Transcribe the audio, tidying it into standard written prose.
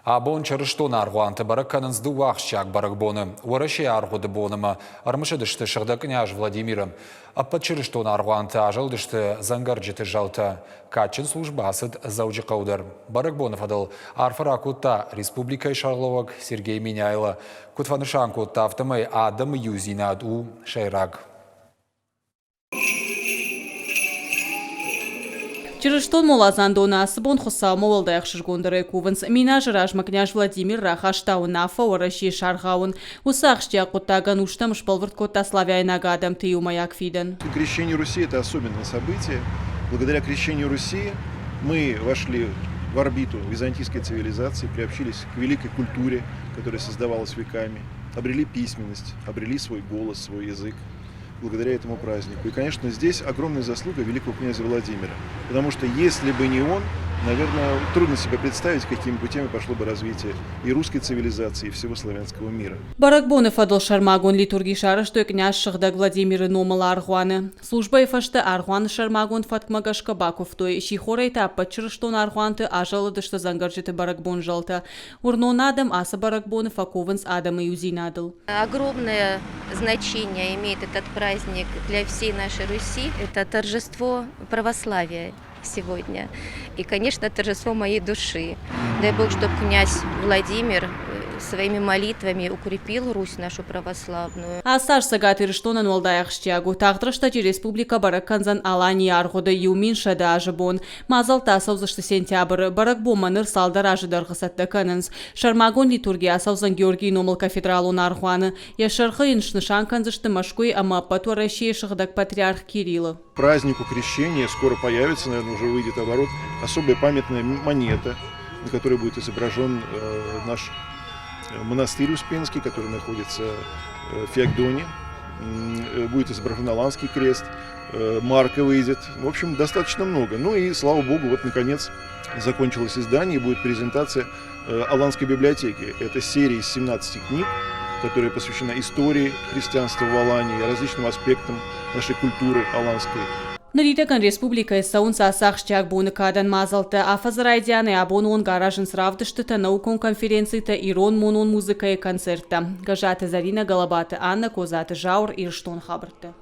Абон чырыстон аргъуанты бӕрӕг кӕнынц дыууӕ ахсджиаг бӕрӕгбоны. Уӕрӕсейы аргъуыды бонмӕ ӕрымысыдысты Сыгъдӕг къняз Владимиры. Ӕппӕт чырыстон аргъуанты азӕлдысты дзӕнгӕрджыты зӕлтӕ. Кадджын службӕ ацыд Дзӕуджыхъӕуы дӕр. Бӕрӕгбоны фӕдыл арфӕ ракодта республикӕйы сӕргълӕууӕг Сергей Меняйло. Куыд фӕнысан кодта, афтӕмӕй адӕмы иудзинад у сӕйраг. Чырыстон моладзандоны ацы бон Хуыцаумӕ уӕлдай ӕхсызгондӕрӕй кувынц. Миназы размӕ къняз Владимир рахаста уынаффӕ Уӕрӕсейы саргъауын. Уыцы ахсджиаг хъуыддаг ӕнустӕм сбӕлвырд кодта славяйнаг адӕмты иумӕйаг фидӕн. Крещение Руси – это особенное событие. Благодаря крещению Руси мы вошли в орбиту византийской цивилизации, приобщились к великой культуре, которая создавалась веками, обрели письменность, обрели свой голос, свой язык благодаря этому празднику. И, конечно, здесь огромная заслуга великого князя Владимира, потому что если бы не он, наверное, трудно себе представить, какими путями пошло бы развитие и русской цивилизации, и всего славянского мира. Бӕрӕгбоны фӕдыл сӕрмагонд литурги сарӕзтой къняз Сыгъдӕг Владимиры номыл аргъуаны. Службӕйы фӕстӕ аргъуаны сӕрмагонд фӕткмӕ гӕсгӕ бакуывтой, сихорӕй та ӕппӕт чырыстон аргъуанты азӕлыдысты дзӕнгӕрджыты бӕрӕгбон зӕлтӕ. Уырнон адӕм ацы бӕрӕгбоны фӕкувынц адӕмы иудзинадыл. Огромное значение имеет этот праздник для всей нашей Руси. Это торжество православия сегодня. И, конечно, торжество моей души. Дай Бог, чтобы князь Владимир своими молитвами укрепил Русь нашу православную. Ацы аз Цӕгат Ирыстонӕн уӕлдай ахсджиаг у, тагъд рӕстӕджы республикӕ бӕрӕг кӕндзӕн Аланийы аргъуыды 1100 азы бон. Мадзӕлттӕ ацӕудзысты сентябры. Бӕрӕгбонмӕ ныр цалдӕр азы дӕргъы цӕттӕ кӕнынц. Сӕрмагонд литурги ацӕудзӕн Георгийы номыл кафедралон аргъуаны. Йӕ сӕргъы йын снысан кӕндзысты Мӕскуыйы ӕмӕ ӕппӕт Уӕрӕсейы сыгъдӕг патриарх Кириллы. Празднику Крещения скоро появится, наверное, уже выйдет оборот, особая памятная монета, на которой будет изображен наш монастырь Успенский, который находится в Феогдоне. Будет изображен Аланский крест, марка выйдет. В общем, достаточно много. Ну и, слава богу, вот наконец закончилось издание и будет презентация Аланской библиотеки. Это серия из 17 книг, которая посвящена истории христианства в Алании, различным аспектам нашей культуры аланской. Ныридӕгӕн республикӕйы цӕуынц ацы ахсджиаг боны кадӕн мадзӕлттӕ. Афӕдзы райдианӕй абоны онг аразынц равдыстытӕ, наукон конференцитӕ, ирон монон музыкӕйы концерттӕ. Гӕззаты Зӕринӕ, Гӕлӕбаты Аннӕ, Козаты Зауыр, Ирыстоны хабӕрттӕ.